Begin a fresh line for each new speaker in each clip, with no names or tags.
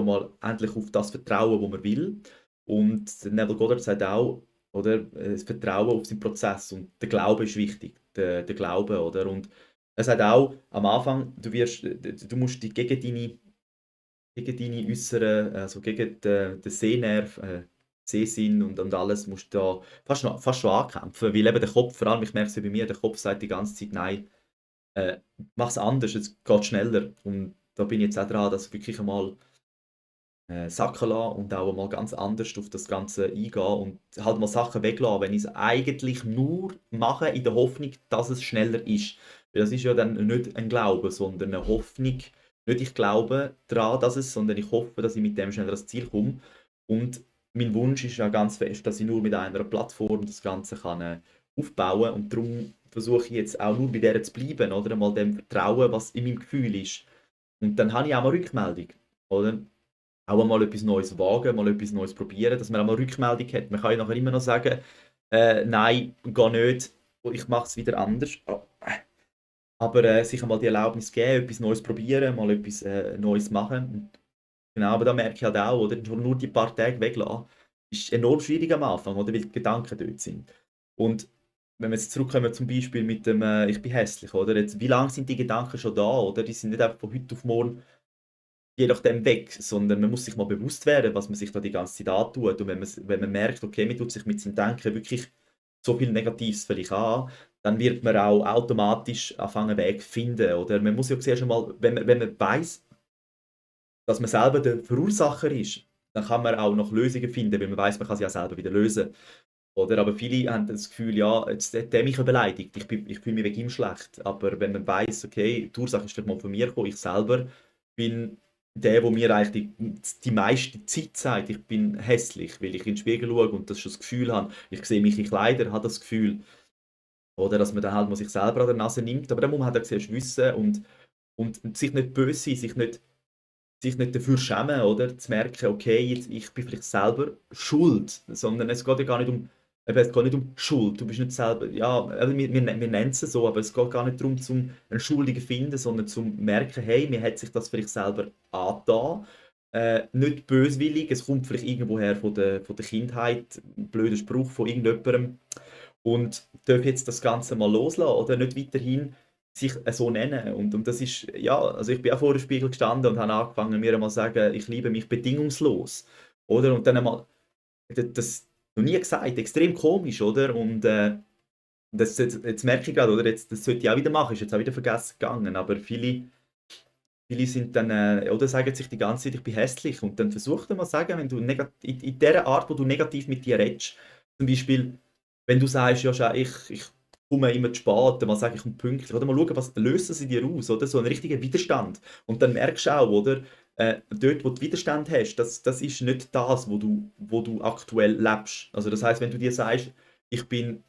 mal endlich auf das vertrauen, was man will. Und Neville Goddard sagt auch, oder, das Vertrauen auf seinen Prozess und der Glaube ist wichtig, der Glaube, oder? Und er sagt auch, am Anfang, du musst dich gegen deine äußeren, also gegen den Sehnerv, Sehsinn und alles, musst du da fast schon ankämpfen, weil eben der Kopf, vor allem, ich merke es ja bei mir, der Kopf sagt die ganze Zeit, nein, äh, mach's anders, es geht schneller. Und da bin ich jetzt auch dran, das wirklich einmal sacken lassen und auch mal ganz anders auf das Ganze eingehen und halt mal Sachen weglassen, wenn ich es eigentlich nur mache in der Hoffnung, dass es schneller ist. Weil das ist ja dann nicht ein Glaube, sondern eine Hoffnung. Nicht ich glaube daran, dass es, sondern ich hoffe, dass ich mit dem schneller ans Ziel komme. Und mein Wunsch ist ja ganz fest, dass ich nur mit einer Plattform das Ganze kann, aufbauen und darum versuche ich jetzt auch nur bei der zu bleiben, oder? Mal dem vertrauen, was in meinem Gefühl ist. Und dann habe ich auch mal Rückmeldung, oder? Auch einmal etwas Neues wagen, mal etwas Neues probieren, dass man auch mal Rückmeldung hat. Man kann ja nachher immer noch sagen, nein, geh nicht, ich mache es wieder anders. Aber sich einmal die Erlaubnis geben, etwas Neues probieren, mal etwas Neues machen. Und genau, aber da merke ich halt auch, oder? Nur die paar Tage weglassen, ist enorm schwierig am Anfang, oder? Weil die Gedanken dort sind. Und wenn wir jetzt zurückkommen zum Beispiel mit dem «Ich bin hässlich», oder? Jetzt, wie lange sind die Gedanken schon da, oder? Die sind nicht einfach von heute auf morgen je nachdem weg, sondern man muss sich mal bewusst werden, was man sich da die ganze Zeit antut. Und wenn man merkt, okay, man tut sich mit seinem Denken wirklich so viel Negatives vielleicht an, dann wird man auch automatisch anfangen, einen Weg finden. Oder man muss ja zuerst einmal, wenn man weiß, dass man selber der Verursacher ist, dann kann man auch noch Lösungen finden, weil man weiß, man kann sie auch selber wieder lösen. Oder? Aber viele haben das Gefühl, ja, jetzt hat der mich ja beleidigt, ich fühle mich wegen ihm schlecht. Aber wenn man weiß, okay, die Ursache ist vielleicht mal von mir gekommen, ich selber bin der mir eigentlich die meiste Zeit sagt, ich bin hässlich, weil ich in den Spiegel schaue und das schon das Gefühl habe, ich sehe mich in Kleider, habe das Gefühl. Oder dass man dann halt mal sich selber an der Nase nimmt. Aber dann muss man halt auch zuerst wissen und sich nicht böse sein, sich nicht dafür schämen, oder? Zu merken, okay, jetzt, ich bin vielleicht selber schuld, sondern es geht ja gar nicht um, eben, es geht nicht um Schuld. Du bist nicht selber, ja, eben, wir nennen es so, aber es geht gar nicht darum, zum einen Schuldigen zu finden, sondern zum merken, hey, mir hat sich das vielleicht selber angetan. Nicht böswillig, es kommt vielleicht irgendwoher von der Kindheit, ein blöder Spruch von irgendjemandem und darf jetzt das Ganze mal loslassen oder nicht weiterhin sich so nennen. Und das ist, ja, also ich bin auch vor dem Spiegel gestanden und habe angefangen, mir einmal zu sagen, ich liebe mich bedingungslos. Oder? Und dann einmal, das noch nie gesagt, extrem komisch, oder? Und jetzt merke ich gerade, oder? Jetzt, das sollte ich auch wieder machen, ist jetzt auch wieder vergessen gegangen. Aber viele sind dann, oder sagen sich die ganze Zeit, ich bin hässlich. Und dann versuch dir mal zu sagen, wenn du in der Art, wo du negativ mit dir redest, zum Beispiel, wenn du sagst, ja, schau, ich komme immer zu spät, mal sage ich komme pünktlich, oder mal schauen, was löst das in dir aus, oder? So einen richtigen Widerstand. Und dann merkst du auch, oder? Dort, wo du Widerstand hast, das ist nicht das, wo du aktuell lebst. Also das heißt, wenn du dir sagst, ich bin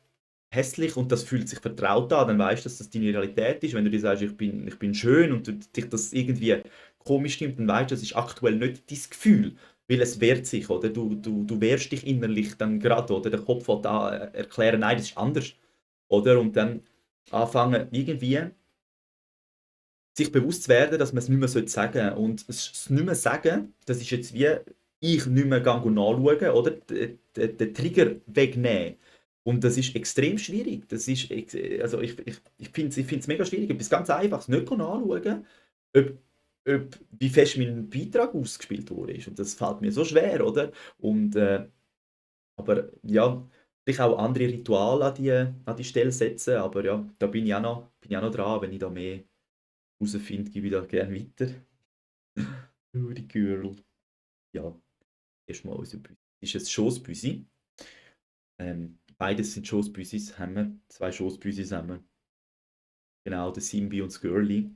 hässlich und das fühlt sich vertraut an, dann weißt du, dass das deine Realität ist. Wenn du dir sagst, ich bin schön und dich das irgendwie komisch stimmt, dann weißt du, das ist aktuell nicht dein Gefühl, weil es wehrt sich, oder? Du wehrst dich innerlich dann gerade, oder? Der Kopf will da erklären, nein, das ist anders, oder? Und dann anfangen irgendwie sich bewusst zu werden, dass man es nicht mehr sagen sollte. Und das nicht mehr sagen, das ist jetzt wie ich nicht mehr nachschauen, oder? Den Trigger wegnehmen. Und das ist extrem schwierig. Das ist, also ich finde es mega schwierig. Etwas ganz Einfaches, nicht nachschauen, ob, wie fest mein Beitrag ausgespielt wurde. Und das fällt mir so schwer, oder? Und, aber ja, vielleicht auch andere Rituale an die Stelle setzen. Aber ja, da bin ich auch noch dran, wenn ich da mehr herausfinde, gebe ich da gerne weiter. Die Girl. Ja, erstmal unser Büsi. Ist ein Schossbüsi. Beides sind Schossbüsis, haben wir. Zwei Schossbüsis haben wir. Genau, der Simbi und das Girlie.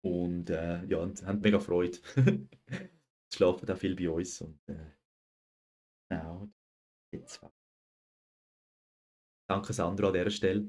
Und ja, und haben mega Freude. Sie schlafen auch viel bei uns. Und genau, jetzt. Danke Sandra an dieser Stelle.